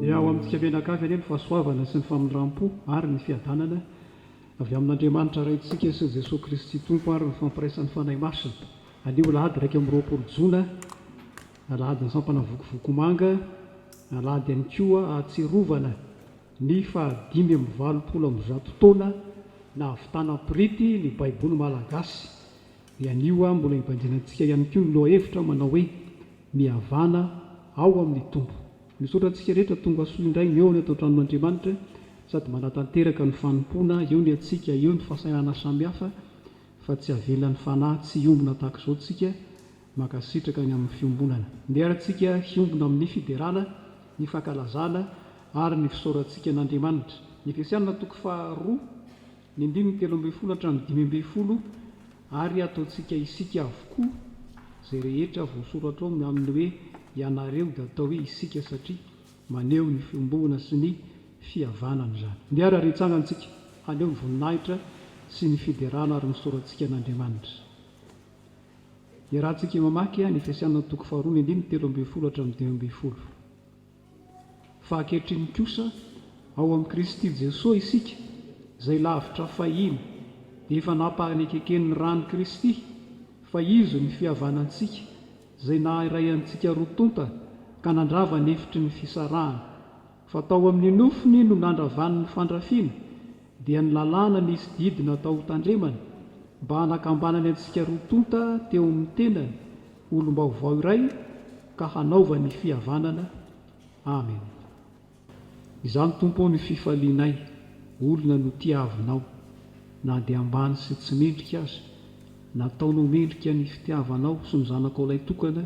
Dia ho amintsika mianakavy anie ny fahasoavana sy ny famindram-po ary ny fiadanana avy amin'Andriamanitra Raintsika sy Jesoa Kristy Tompo ary ny fampiraisan'ny Fanahy Masina. Anio alahady 21 jona, alahadin'ny sampana Vokovokomanga, alahady ihany koa ahatsiarovana ny faha 185 taona nahavitana printy ny Baiboly Malagasy. Dia anio mbola hibanjinantsika ihany koa ny lohahevitra manao hoe Mihavana ao amin'ny Tompo. Misaotra antsika rehetra tonga soa indray mihaona eto an-tranon'Andriamanitra sady manatanteraka ny fanompoana, eo ny antsika, eo ny fahasairana samihafa fa tsy avelan'ny Fanahy tsy hiombona tahaka izao tsika, mankasitraka ny amin'ny fiombonana. Ndeha ary tsika hiombona amin'ny fiderana, ny fankalazana ary ny fisaorantsika an'Andriamanitra. Ny Efesianina toko faharoa. Ny andininy 13 hatramin'ny 15, Ary hataontsika isika avokoa izay rehetra voasoratra ao ny amin'ny hoe ianareo dia atao hoe isika satria maneho ny fiombonana sy ny fihavanana izany. Ndeha ary hitsangana isika haneho ny voninahitra sy ny fiderana ary ny fisaorantsika an'Andriamanitra. Iarahantsika mamaky ny Efesiana toko faharoa ny andininy 13 hatramin'ny 15. Fa ankehitriny kosa, ao amin'i Kristy Jesoa isika, izay lavitra fahiny, dia efa nampahanekeken'ny ran'i Kristy, fa Izy no fihavanantsika, izay naha-iray antsika roa tonta ka nandrava ny efitry ny fisarahana. Fa tao amin'ny nofony no nandravany ny fandrafiana, dia ny lalàna nisy didy natao hotandremana, mba hanakambanany antsika roa tonta teo amin'ny tenany, olom-baovao iray ka hanaovany fihavanana. Amen. Izany Tompo ô ny fifalianay, olona notiavinao, na dia ambany sy tsy mendrika aza, nataonao mendrika ny fitiavanao sy ny Zanakao Lahitokana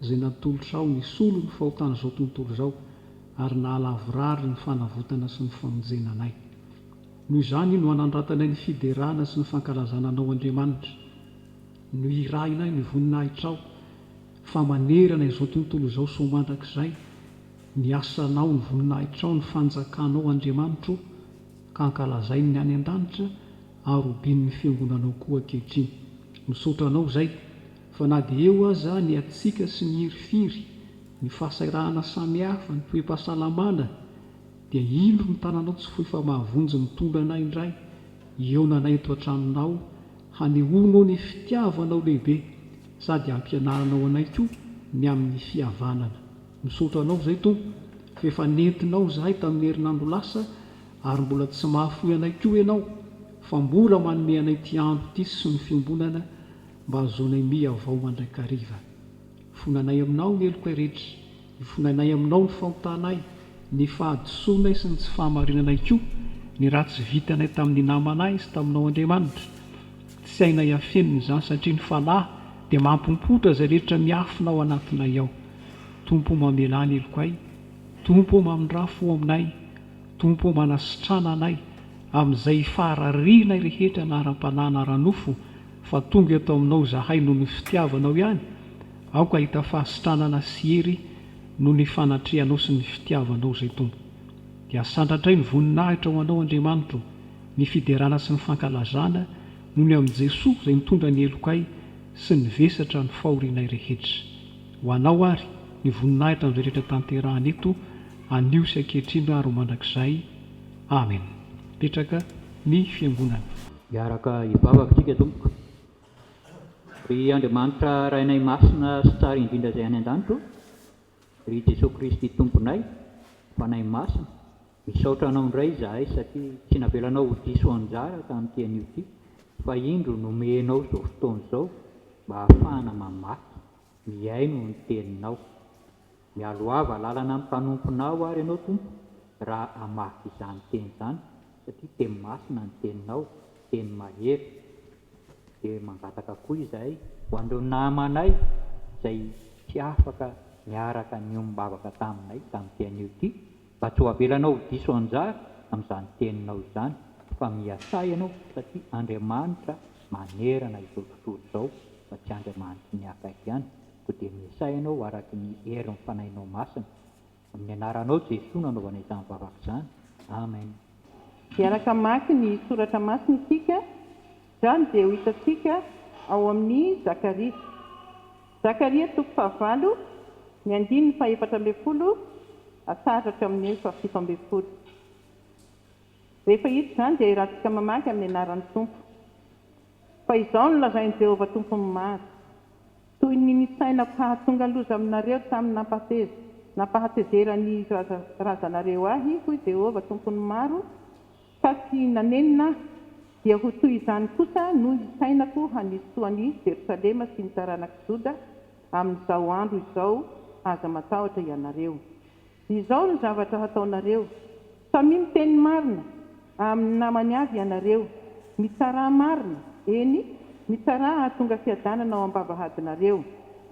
izay natolotrao nisolo ny fahotan'izao tontolo izao ary nahalavorary ny fanavotana sy ny famonjena anay. Noho izany no anandratanay ny fiderana sy ny fankalazana Anao Andriamanitra. No hirahinay ny voninahitrao, fa manerana izao tontolo izao soa mandrakizay ny asanao, ny voninahitrao, ny fanjakanao Andriamanitro, ka ankalazain'ny any an-danitra ary hobian'ny fiangonanao koa ankehitriny. Misaotra Anao izay, fa na dia eo aza ny hatsiaka sy ny hirifiry, ny fahasairahana samihafa, ny toe-pahasalamana, dia indro ny tananao tsy fohy fa mahavonjy mitondra anay indray hihaona anay eto an-tranonao hanehoanao ny fitiavanao lehibe sady hampianaranao anay koa ny amin'ny fihavanana. Misaotra Anao izay Tompo fa efa nentinao izahay tamin'ny herinandro lasa ary mbola tsy mahafoy anay koa Ianao fa mbola manome anay ity andro ity sy ny fiombonana mba hahazoanay mihavao mandrakariva. Fonanay aminao ny helokay rehetra. Ifonanay aminao ny fahotanay, ny fahadisoanay sy ny tsy fahamarinanay koa, ny ratsy vitanay tamin'ny namanay sy taminao Andriamanitra. Tsy hainay afenina izany satria ny Fanahy dia mampompotra izay rehetra miafina ao anatinay ao. Tompo ô mamelà ny helokay, Tompo ô mamindrà fo aminay, Tompo ô manasitrana anay amin'izay fahararianay rehetra na ara-panahy na ara-nofo fa tonga eto aminao izahay noho ny fitiavanao ihany, Aoka hahita fahasitranana sy hery noho ny fanatrehanao sy ny fitiavanao izay Tompo. Dia asandratray ny voninahitra ho Anao Andriamanitro, ny fiderana sy ny fankalazana noho ny amin'i Jesoa izay nitondra ny helokay sy nivesatra ny fahorianay rehetra. Ho Anao ary ny voninahitra amin'izay rehetra tanterahana eto anio sy ankehitriny ary ho mandrakizay. Amen. Mipetraka ny Fiangonana. Hiaraka hivavaka isika tompoko. Ry Andriamanitra Rainay Masina sy Tsara indrindra izay any an-danitra ô, ry Jesoa Kristy Tomponay, Fanahy Masina, misaotra Anao indray izahay satria tsy navelanao ho diso anjara tamin'ity anio ity fa indro nomenao izao fotoana izao mba hahafahana mamaky, mihaino ny Teninao. Mialoava lalana ny mpanomponao ary Ianao Tompo raha hamaky izany teny izany satria teny masina ny teninao, teny mahery. Dia mangataka koa izahay ho an'ireo namanay izay tsy afaka niaraka niombom-bavaka taminay tamin'ity anio ity mba tsy ho avelanao ho diso anjara amin'izany teninao izany fa miasà Ianao satria Andriamanitra manerana izao tontolo izao fa tsy Andriamanitry ny akaiky ihany. Koa dia miasaha ianao araka ny herin'ny Fanahinao Masina. Amin'ny anaranao Jesoa no anaovana izany vavaka izany. Amen. Hiaraka hamaky ny soratra masina isika, izany dia ho hitantsika ao amin'ny Zakaria. Zakaria toko fahavalo, ny andininy fahefatra ambin'ny folo. Atsahatra hatramin'ny faha 17. Rehefa hita izany dia iarahantsika mamaky amin'ny anaran'ny Tompo. Fa izao no lazain'i Jehovah Tompon'ny maro, Toy ny nisainako hahatonga loza aminareo tamin'ny nampahatezeran'ny razanareo ahy, hoy Jehovah Tompon'ny maro, ka tsy nanenina aho, dia ho toy izany kosa no hisainako hanisy soa an'i Jerosalema sy ny taranak'i Joda amin'izao andro izao, aza matahotra ianareo. Izao no zavatra hataonareo, Samia miteny marina amin'ny namany avy ianareo, mitsarà marina, eny, mitsarà hahatonga fiadanana ao am-bavahadinareo.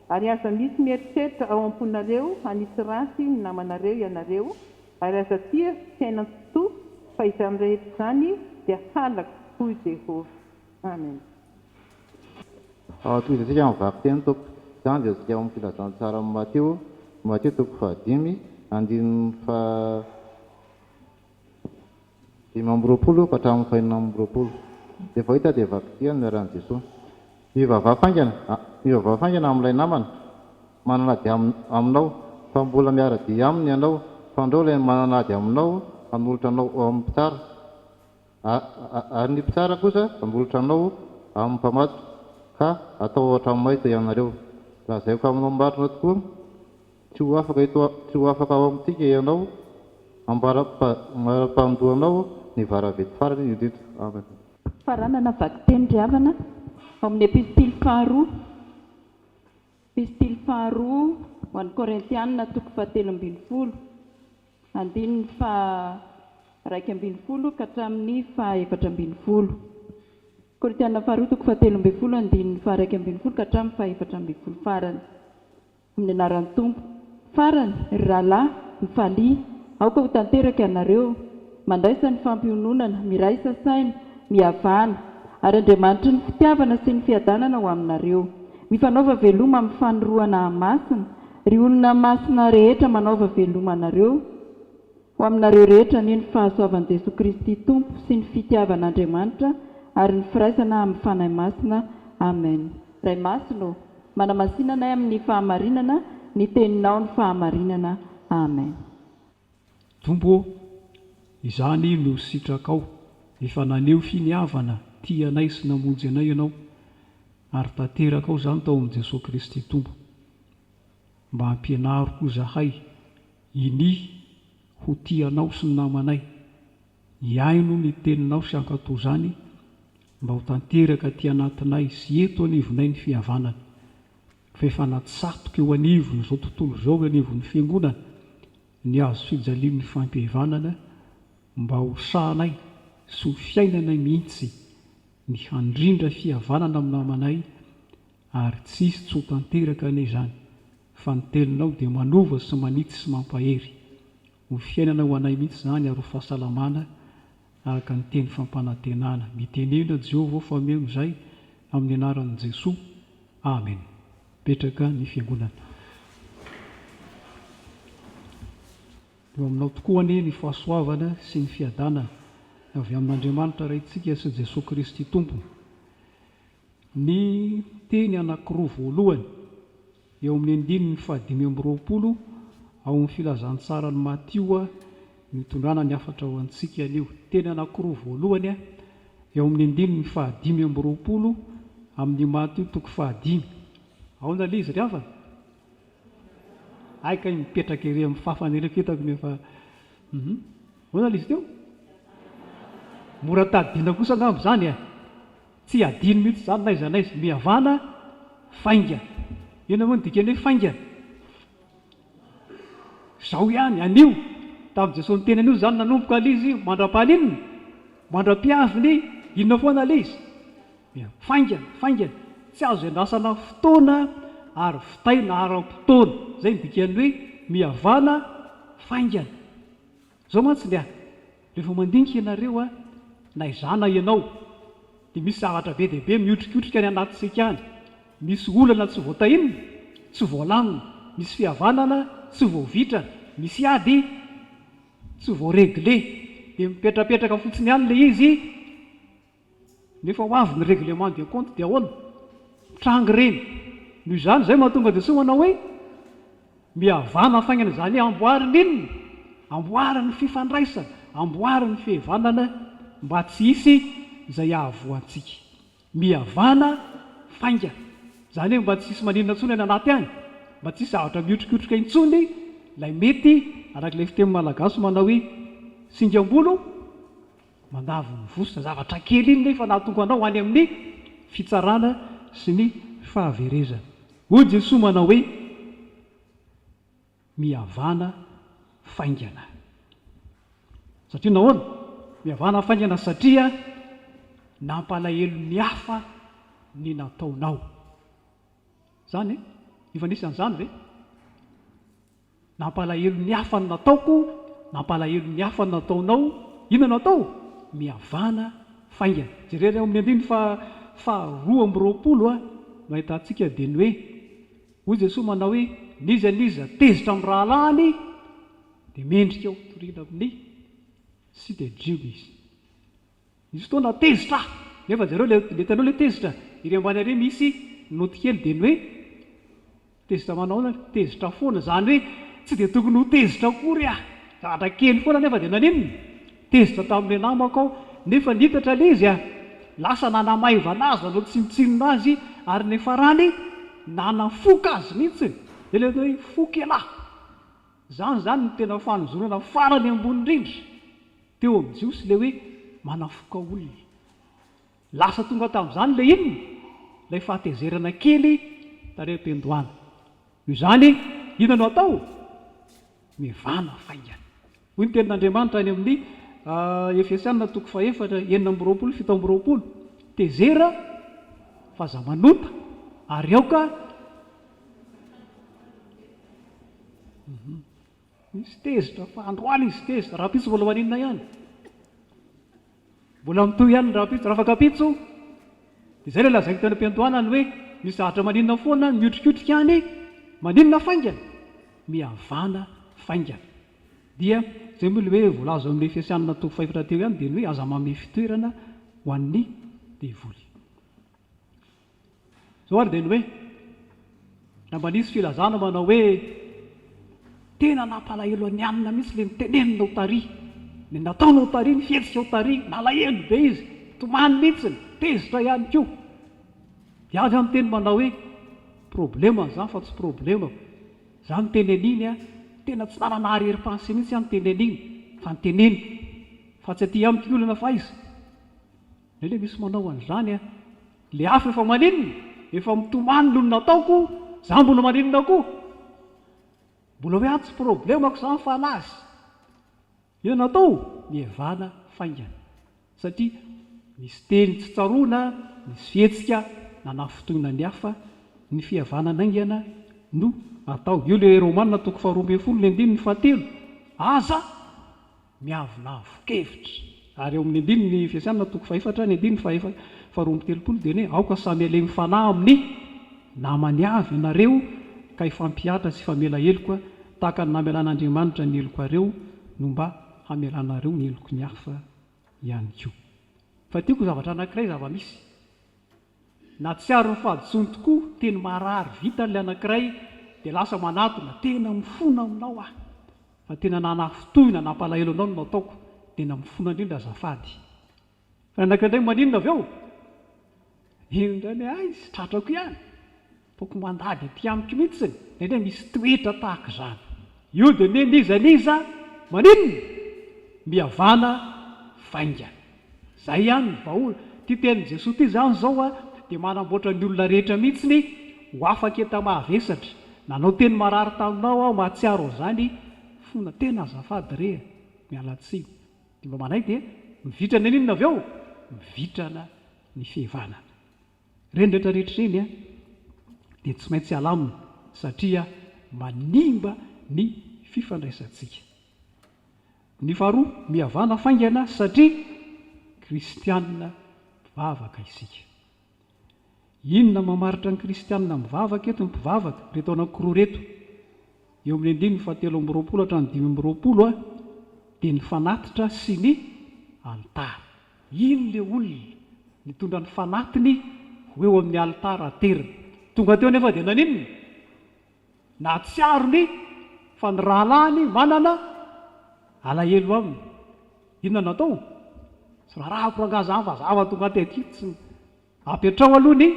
Ary aza misy mieritreritra ao am-ponareo hanisy ratsy ny namanareo ianareo, ary aza tia fiainan-tsy to, fa izany rehetra izany dia halako, hoy Jehovah. Amen. Tohizantsika amin'ny vakiteny tompoko. Izany dia azontsika ao amin'ny filazantsaran'i Matio, Matio toko fahadimy, andininy faha 25 ka hatramin'ny faha 26. Rehefa hita dia vakiteny ny anaran'i Jesoa. Mivavaha faingana, mivavaha faingana amin'ilay namana manana ady aminao, fa mbola miara-dia aminy ianao, fandrao ilay manana ady aminao hanolotra anao ao amin'ny mpitsara. Ary ny mpitsara kosa hanolotra anao amin'ny mpamatotra, ka hatao ao an-tranomaizina ianareo. Lazaiko aminao marina tokoa, tsy ho afaka eto, tsy ho afaka ao amintsika ianao ambara-pandoanao ny varaventy farany indrindra. Amen. Faranana vakiteny ry havana ao amin'ny epistily faharoa, epistily faharoa ho an'ny Korintiana toko fahatelo ambin'ny folo. Andininy faha-11 ka hatramin'ny faha-14. Korintiana faharoa toko fahatelo ambin'ny folo andininy faha-11 ka hatramin'ny faha-14 farany. Amin'ny anaran'ny Tompo. Farany, ry rahalahy, mifalia. Aoka ho tanteraka ianareo. Mandraisa ny fampiononana, miraisa saina, mihavàna. Ary Andriamanitry ny fitiavana sy ny fiadanana ho aminareo. Mifanaova veloma amin'ny fanorohana masina, ry olona masina rehetra manaova veloma anareo. Ho aminareo rehetra anie ny fahasoavan'i Jesoa Kristy Tompo sy ny fitiavan'Andriamanitra ary ny firaisana amin'ny Fanahy Masina. Amen. Ray Masina ô, manamasina anay amin'ny fahamarinana, ny Teninao ny fahamarinana. Amen. Tompo ô, izany no sitrakao, efa naneho finiavana tia anay sy namonjy anay Ianao, ary tanterakao izany tao amin'i Jesoa Kristy Tompo. Mba ampianaro koa zahay hinia ho tia Anao sy ny namanay, hihaino ny Teninao sy hankatò izany mba ho tanteraka aty anatinay sy eto anivonay ny fihavanana. Fa efa natsatoka eo anivon'izao tontolo izao eo anivon'ny Fiangonana ny hazo fijalian'ny fampihavanana mba ho sahanay sy ho fiainanay mihitsy ny handrindra fihavanana amin'ny namanay ary tsy hisy tsy ho tanteraka anie izany fa ny teninao dia manova sy manitsy sy mampahery. Ho fiainana ho anay mihitsy izany ary ho fahasalamana araka ny teny fampanantenana. Mitenena Jehovah fa omeo izay amin'ny anaran'i Jesoa. Amen. Mipetraka ny fiangonana. Eo aminao tokoa anie ny fahasoavana sy ny fiadanana avy amin'Andriamanitra Raintsika sy Jesoa Kristy Tompo. Ny teny anankiroa voalohany eo amin'ny andininy faha-25 ao amin'ny Filazantsaran'i Matio no itondrana ny hafatra ho antsika anio. Teny anankiroa voalohany eo amin'ny andininy faha-25 amin'ny Matio toko fahadimy. Ahoana ilay izy ry havana? Hay kay mipetraka ery amin'ny fafana ery hitako nefa hum. Ahoana ilay izy teo? Mora tadidiana kosa angamba izany e! Tsy hadino mihitsy izany n'aiza n'aiza. Mihavana faingana. Inona moa ny dikan'ny hoe faingana? Izao ihany, anio. Tamin'i Jesoa niteny an'io izany nanomboka ilay izy mandra-pahalinona? Mandra-piaviny inona foana ilay izy? Faingana, faingana. Tsy azo iandrasana fotoana ary vitaina ara-potoana. Izay ny dikan'ny hoe mihavana faingana. Izao mantsy ny ahy, rehefa mandinika ianareo an, na izaho na ianao, dia misy zavatra be dia be mihotrikotrika any anatintsika any, misy olana tsy voatahinina, tsy voalamina, misy fihavanana tsy voavitra, misy ady tsy voa-regler, dia mipetrapetraka fotsiny any ilay izy, Nefa ho avy ny règlement de compte dia ahoana? Mitranga ireny. Noho izany, izay mahatonga Jesoa manao hoe, Mihavana faingana izany hoe amboarina inona? Amboary ny fifandraisana, amboary ny fihevanana mba tsy hisy izay hahavoa antsika. Mihavana faingana. Izany hoe mba tsy hisy maninona intsony any anaty any, mba tsy hisy zavatra mihotrikotroka intsony ilay mety, araka ilay fiteny malagasy manao hoe singam-bolo mandavo ny vositra. Zavatra kely iny nefa nahatonga anao any amin'ny fitsarana sy ny fahaverezana. Hoy Jesoa manao hoe. Mihavana faingana. Satria nahoana? Mihavana faingana satria nampalahelo ny hafa ny nataonao. Izany e? Efa nisy an'izany ve? Nampalahelo ny hafa ny nataoko, nampalahelo ny hafa ny nataonao. Inona no atao? Mihavana faingana. Jereo ao amin'ny andininy faha faha 22 no ahitantsika dia ny hoe Hoy Jesoa manao hoe, N'iza n'iza tezitra amin'ny rahalahiny dia mendrika ho toriana amin'ny sidedrio izy. Nisy fotoana tezitra aho, nefa jereo le le hitanao le tezitra, ery ambany ery misy note kely dia ny hoe tezitra manao ahoana, tezitra foana, izany hoe tsy dia tokony ho tezitra akory aho, zavatra kely foana nefa dia naninona? Tezitra tamin'ilay namako aho, nefa nitatra ilay izy a! Lasa nanamaivana azy, nanao tsinontsinona azy, ary niafarany nanafoka azy mihitsy. Izay ilay atao hoe foka ialahy. Izany izany no tena fanozonana farany ambony indrindra teo amin'ny Jiosy, ilay hoe manafoka olona. Lasa tonga tamin'izany ilay inona? Ilay fahatezerana kely tary am-piandohana. Noho izany, inona no atao? Mivana faingana. Hoy ny Tenin'Andriamanitra any amin'ny Efesiana toko fahefatra, 26, 27, Tezera fa aza manota, ary aoka Misy tezitra fa androany izy tezitra, rahampitso mbola maninona ihany? Mbola mitohy ihany ny rahampitso, rafakampitso, dia izay ilay lazaiko tany am-piandohana ny hoe misy zavatra maninona foana, mihotrikotrika any, maninona faingana? Mihavana faingana. Dia izay moa ilay hoe voalaza ao amin'ny Efesianina toko fahefatra teo ihany dia ny hoe aza manome fitoerana ho an'ny devoly. Izao ary dia ny hoe, raha mba nisy filazana manao hoe, tena nampalahelo an'i Anna mihitsy ilay niteneninao tary, ny nataonao tary, ny fihetsikao tary, nalahelo be izy, nitomany mihitsy, tezitra ihany koa. Dia avy aho miteny manao hoe, problemany izany fa tsy problemako. Izaho niteny an'iny an, tena tsy nanana arrière pensée mihitsy aho niteny an'iny, fa niteneniko. Fa tsy aty amiko ny olana fa aiza? Ilay misy manao an'izany an! Le hafa efa maninona? Efa mitomany noho ny nataoko, za mbola maninona koa? Mbola hoe ah tsy problemako zany fa anazy. Inona no atao? Mievana faingana. Satria nisy teny tsy tsaroana, nisy fihetsika nanafintohina ny hafa, ny fihavanana haingana no atao. Io le Romana toko faha 12 ny andininy fahatelo. Aza miavonavon-kevitra. Ary ao amin'ny andininy Efesiana toko fahefatra ny andininy fahaefa faharoa amby 30 dia ny hoe, Aoka samy halemy fanahy amin'ny namany avy ianareo ka hifampihatra sy hifamela heloka tahaka ny namelan'Andriamanitra ny helokareo no mba hamelanareo ny heloky ny hafa ihany koa. Fa tiako zavatra anankiray zava-misy. Nahatsiaro ny fahadisoany tokoa, teny marary vitany ilay anankiray dia lasa manatona, tena mifona aminao aho fa tena nanafintohina, nampalahelo anao no nataoko, tena mifona indrindra azafady. Fa ny anankiray indray maninona avy eo? Iny indray ny ahy izy tratrako ihany, ataoko mandady aty amiko mihitsy, indraindray misy toetra tahaka izany. Io dia ny hoe n'iza n'iza maninona? Mihavana faingana. Zay ihany ny vahaolana. Ity tenin'i Jesoa ity izany izao dia manamboatra ny olona rehetra mihitsiny ho afaka enta-mahavesatra. Nanao teny marary taminao aho, mahatsiaro an'izany fona. Tena azafady re e! Miala tsiny. Dia mba manaiky dia mivitrana ny inona avy eo? Mivitrana ny fihevanana. Ireny rehetra rehetra ireny dia tsy maintsy alamina satria manimba ny fifandraisantsika. Ny faharoa, mihavana faingana satria kristianina mpivavaka isika. Inona mamaritra ny kristianina mivavaka eto, ny mpivavaka, ireto anankiroa ireto? Eo amin'ny andininy fahatelo amby 20 hatramin'ny 25 dia ny fanatitra sy ny alitara. Iny ilay olona nitondra ny fanatiny ho eo amin'ny alitara aterina. Tonga teo anefa dia naninona? Nahatsiaro ny fa ny rahalahiny manana. Alahelo aminy. Inona no atao? Tsy raharahako rangaha zany fa za tonga aty aty tsy Apetrao aloha ny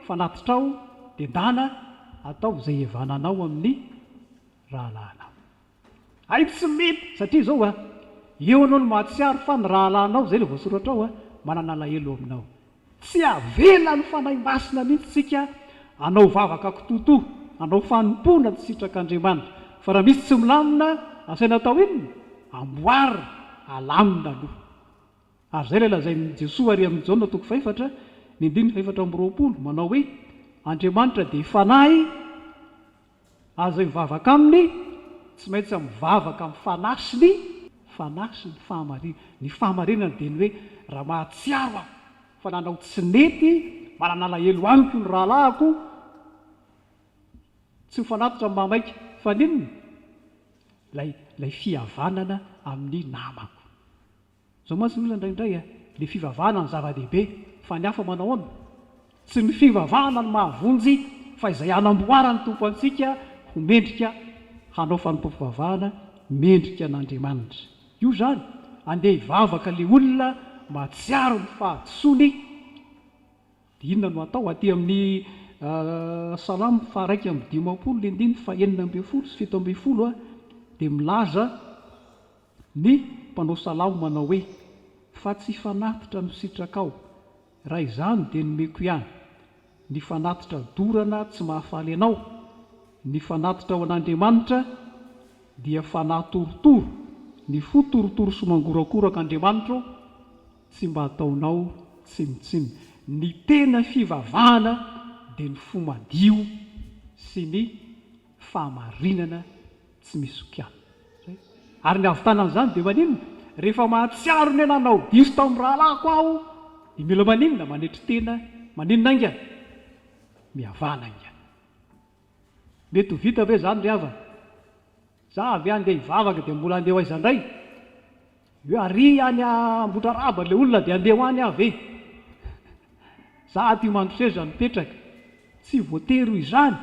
fanatitrao dia ndana ataovy izay hihavananao amin'ny rahalahinao. Hay tsy mety satria izao a, eo anao no mahatsiaro fa ny rahalahinao izay ilay voasoratra ao a, manana alahelo aminao. Tsy avelan'ny Fanahy Masina mihitsy tsika hanao vavaka kitotoa, hanao fanompoana tsy sitrak'Andriamanitra. Fa raha misy tsy milamina, asaina atao inona? Amboarina, alamina aloha. Ary izay ilay lazain'i Jesoa ary amin'ny Jaona toko fahefatra, ny andininy fahefatra amby 20, manao hoe, Andriamanitra dia Fanahy, ary izay mivavaka Aminy tsy maintsy mivavaka amin'ny Fanahy sy ny Fanahy sy ny fahamarinana. Ny fahamarinana dia ny hoe raha mahatsiaro aho fa nanao tsy nety, manana alahelo amiko ny rahalahiko, tsy mifanatitra amin'ny mahamaika, fa n'inona? Ilay ilay fihavanana amin'ny namako. Zao mantsy ny olona indraindray a, le fivavahana no zava-dehibe, fa ny hafa manao ahoana? Tsy ny fivavahana no mahavonjy fa izay hanamboaran'ny Tompo antsika ho mendrika hanao fanompoam-pivavahana mendrika an'Andriamanitra. Io izany, andeha hivavaka le olona mahatsiaro ny fahadisoany, dia inona no atao? Aty amin'ny Salamo faha-51 ny andininy faha-16 sy 17 dia milaza Ny mpanao salamo manao hoe, Fa tsy fanatitra no sitrakao, raha izany dia nomeko ihany. Ny fanatitra dorana tsy mahafaly anao, ny fanatitra ho an'Andriamanitra dia fanahy torotoro, ny fo torotoro sy mangorakoraka Andriamanitra ô, tsy mba ataonao tsinontsinona. Ny tena fivavahana dia ny fo madio sy ny fahamarinana tsy misy kiana. Zay. Ary ny hahavitana an'izany dia maninona? Rehefa mahatsiaro ny hoe nanao diso tamin'ny rahalahiko aho, dia mila maninona? Manetry tena, maninona haingana? Mihavana haingana. Mety ho vita ve izany ry havana? Za avy handeha hivavaka dia mbola handeha ho aiza indray? Hoe ary any Ambohitrarahaba ilay olona dia handeha ho any aho ve? Za aty Mandroseza mipetraka. Tsy voatery ho izany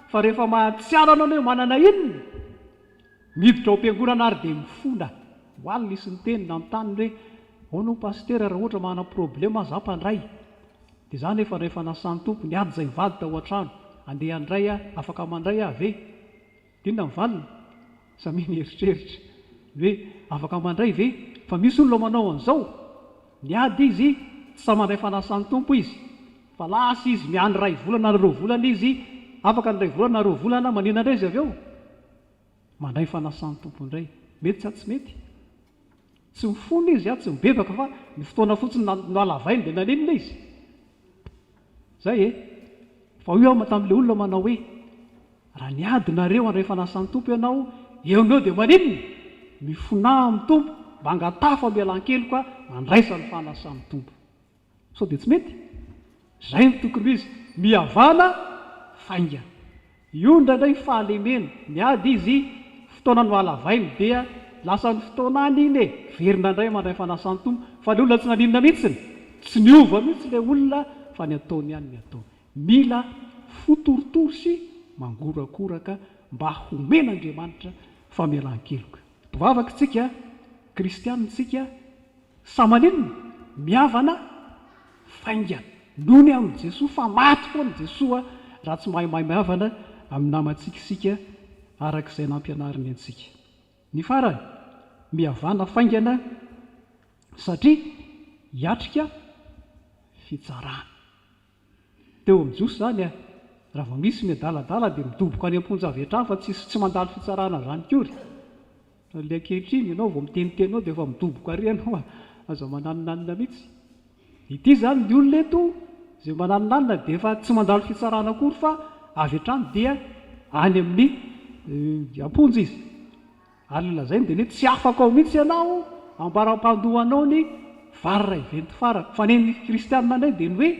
fa rehefa mahatsiaro anao ny hoe manana inona? Miditra ao am-piangonana ary dia mifona. Omaly nisy niteny nanontany hoe ahoana hono Pasitera raha ohatra manana problema aho za mpandray dia za nefa rehefa nasan'ny Tompo niady izay mivady tao an-trano andeha handray aho afaka mandray aho ve? Inona ny valiny? Samia mieritreritra. Ny hoe afaka mandray ve? Fa misy olona manao an'izao, miady izy, tsy sahy mandray fanasan'ny Tompo izy. Fa lasa izy, miandry iray volana na roa volana izy, afaka ny iray volana na roa volana, manina indray izy avy eo? Mandray fanasan'ny Tompo indray. Mety sa tsy mety? Tsy mifona izy, tsy mibebaka fa ny fotoana fotsiny nohalavainy dia naninona izy? Zay e! Fa hoy aho tamin'ilay olona manao hoe, Raha niady nareo handray fanasan'ny Tompo ianao, eo no eo dia maninona? Mifonà amin'ny Tompo, mba angataho famelan-keloka, mandraisa ny fanasan'ny Tompo. Sao dia tsy mety? Zay no tokony ho izy, mihavana faingana. Io indraindray fahalemena, miady izy, fotoana no halavainy dia lasa ny fotoana any iny e, verina indray mandray fanasan'ny Tompo, fa ilay olona tsy naninona mihitsiny, tsy niova mihitsy ilay olona fa ny ataony ihany ny ataony. Mila fo torotoro sy mangorakoraka mba homen'Andriamanitra famelan-keloka. Mpivavaka isika, kristiana isika, sa maninona? Mihavana faingana. Nony amin'i Jesoa fa maty foana Jesoa raha tsy mahay mahay mihavana amin'ny namantsika isika araka izay nampianariny antsika. Ny farany, mihavana faingana satria hiatrika fitsarana. Teo amin'ny Jiosy izany a! Raha vao misy miadaladala dia midoboka any am-ponja avy hatrany fa tsisy tsy mandalo fitsarana izany kory. Fa ilay ankehitriny ianao vao miteniteny eo dia efa midoboka ary ianao a! Aza mananonanona mihitsy. Ity izany ny olona eto izay mananonanona dia efa tsy mandalo fitsarana akory fa avy hatrany dia any amin'ny am-ponja izy. Ary ny lazainy dia ny hoe tsy afaka ao mihitsy ianao ambara-pandohanao ny vary iray venty farany. Fa ny an'ny kristianina indray dia ny hoe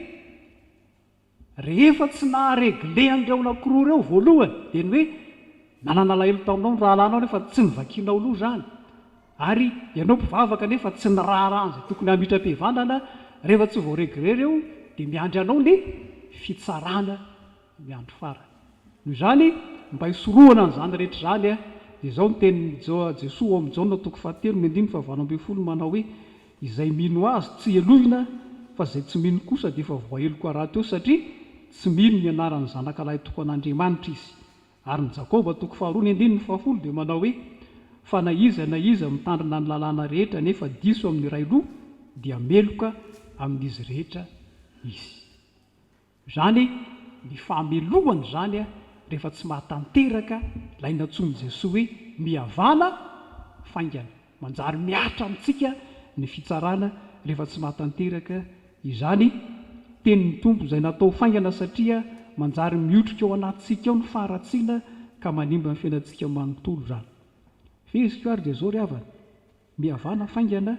rehefa tsy naha-regler an'ireo anankiroa ireo voalohany dia ny hoe nanana alahelo taminao ny rahalahinao nefa tsy novakianao loha izany ary ianao mpivavaka nefa tsy niraharaha an'izay tokony hamitram-pihavanana, rehefa tsy voa-regler ireo dia miandry anao ny fitsarana ny andro farany. Noho izany, mba hisorohana an'izany rehetra izany, Dia izao ny tenin'i Jesoa ao amin'ny Jaona toko fahatelo ny andininy fahavalo ambin'ny folo manao hoe, Izay mino Azy tsy helohina fa izay tsy mino kosa dia efa voaheloka rahateo satria tsy mino ny anaran'ny Zanaka Lahitokan'Andriamanitra izy. Ary ny Jakoba toko faharoa ny andininy fahafolo dia manao hoe, Fa na iza na iza mitandrina ny lalàna rehetra nefa diso amin'ny iray loha dia meloka amin'izy rehetra izy. Izany ny fahamelohana izany rehefa tsy mahatanteraka ilay nantsoin'i Jesoa hoe mihavana faingana. Manjary mihatra amintsika ny fitsarana rehefa tsy mahatanteraka izany tenin'ny Tompo izay natao faingana satria manjary miotrika ao anatintsika ao ny faharatsiana ka manimba ny fiainantsika manontolo izany. Feheziko ary dia izao ry havana, mihavana faingana,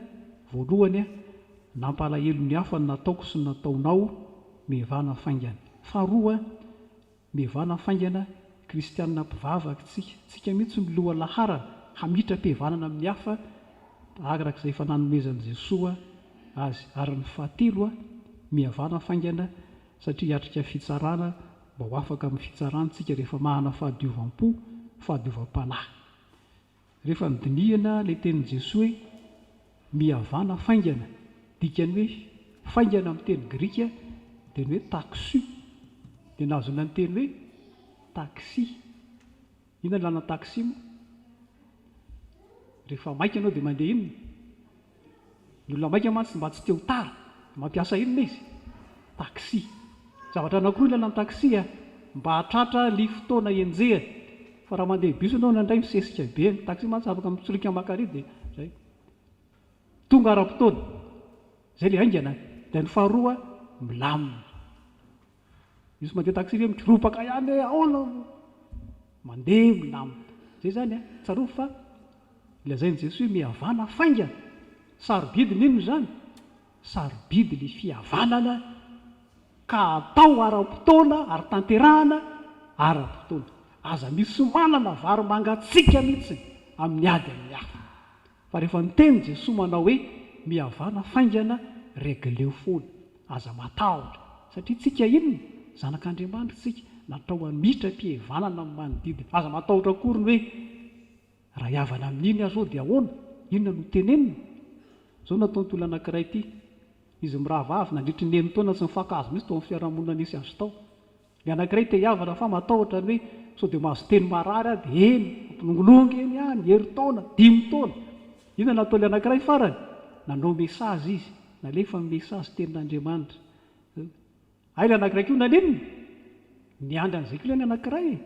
voalohany, nampalahelo ny hafa ny nataoko sy ny nataonao, mihavana faingana. Faharoa, Mihavana faingana, Kristianina mpivavaka tsika. Tsika mihitsy no loha laharana hamitra-pihavanana amin'ny hafa araka izay efa nanomezan'i Jesoa azy. Ary ny fahatelo, mihavana faingana satria hiatrika fitsarana mba ho afaka amin'ny fitsarana tsika rehefa manana fahadiovam-po, fahadiovam-panahy. Rehefa nodinihina ilay tenin'i Jesoa hoe mihavana faingana, dikany hoe faingana amin'ny teny grika dia ny hoe taxu, dia nahazoana ny teny hoe taxi. Inona ny ilana taxi moa? Rehefa maika ianao dia mandeha inona? Ny olona maika mantsy mba tsy te ho tara, mampiasa inona izy? Taxi. Zavatra anankiroa ilana ny taxi a, mba hahatratra ny fotoana enjehiny. Fa raha mandeha bus ianao indraindray misesika be, ny taxi mantsy afaka mitsoriaka maka ary dia zay. Tonga ara-potoana. Zay le haingana. Dia ny faharoa, milamina. Misy mandeha taxi ve mikoropaka ihany hoe ahoana? Mandeha milamina. Zay zany a, tsarovy fa lazain'i Jesoa hoe mihavana faingana. Sarobidy ny inona izany? Sarobidy ny fihavanana ka atao ara-potoana ary tanterahana ara-potoana. Aza misy manana vary mangatsiaka mihitsy amin'ny ady amin'ny hafa. Fa rehefa niteny Jesoa manao hoe mihavana faingana, regleo foana. Aza matahotra, satria tsika inona? Zanak'Andriamanitra tsika, natao hamitra-pihevanana amin'ny manodidina. Aza matahotra akory ny hoe raha hihavana amin'iny aho zao dia ahoana? Inona no tenenina? Zao nataon'ity olona anankiray ity, izy mirahavavy nandritry ny enin-taona tsy nifankahazo mihitsy tao amin'ny fiarahamonina nisy azy tao. Ny anankiray te hihavana fa matahotra ny hoe sao dia mahazo teny marary aho dia eny, mampilongilongy eny ihany, herintaona, dimy taona. Inona no nataon'ilay anankiray farany? Nanao message izy, nalefa ny message tenin'Andriamanitra. Hay ilay anankiray koa naninona? Niandry an'izay koa ilay ny anankiray e!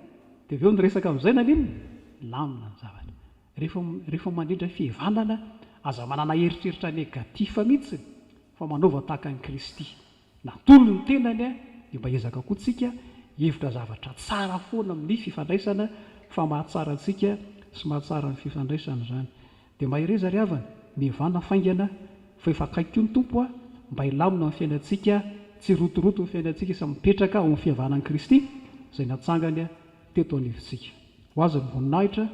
Dia avy eo niresaka amin'izay naninona? Nilamina ny zavatra. Rehefa rehefa mandrindra fihevanana, aza manana eritreritra négatif mihitsy fa manaova tahaka an'i Kristy. Natolony ny tenany dia mba hiezaka koa tsika hihevitra zavatra tsara foana amin'ny fifandraisana fa mahatsara antsika sy mahatsara ny fifandraisana izany. Dia mahereza ry havana, mihavana faingana fa efa akaiky koa ny Tompo a, mba hilamina ny fiainantsika, tsy hirotoroto ny fiainantsika sy mipetraka ao amin'ny fihavanan'i Kristy izay natsangany teto anivontsika. Ho Azy ny voninahitra,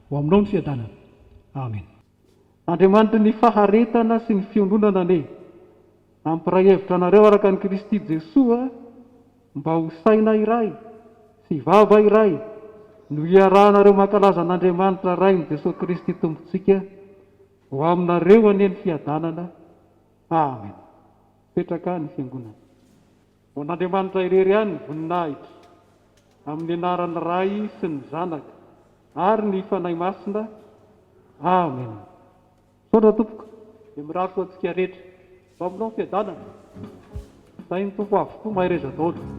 ho aminao ny fiadanana. Amen. Andriamanitry ny faharetana sy ny fiononana anie hampiray hevitra anareo araka an'i Kristy Jesoa mba ho saina iray sy vava iray no hiarahanareo mankalaza an'Andriamanitra Rain'i Jesoa Kristy Tompontsika. Ho aminareo anie ny fiadanana. Amen. Mipetraka ny Fiangonana. Ho an'Andriamanitra irery ihany ny voninahitra, amin'ny anaran'ny Ray sy ny Zanaka ary ny Fanahy Masina. Amen. Misaotra tompoko, dia mirary soa antsika rehetra. Ho aminao ny fiadanana. Tahin'ny Tompo avokoa, mahereza daholo.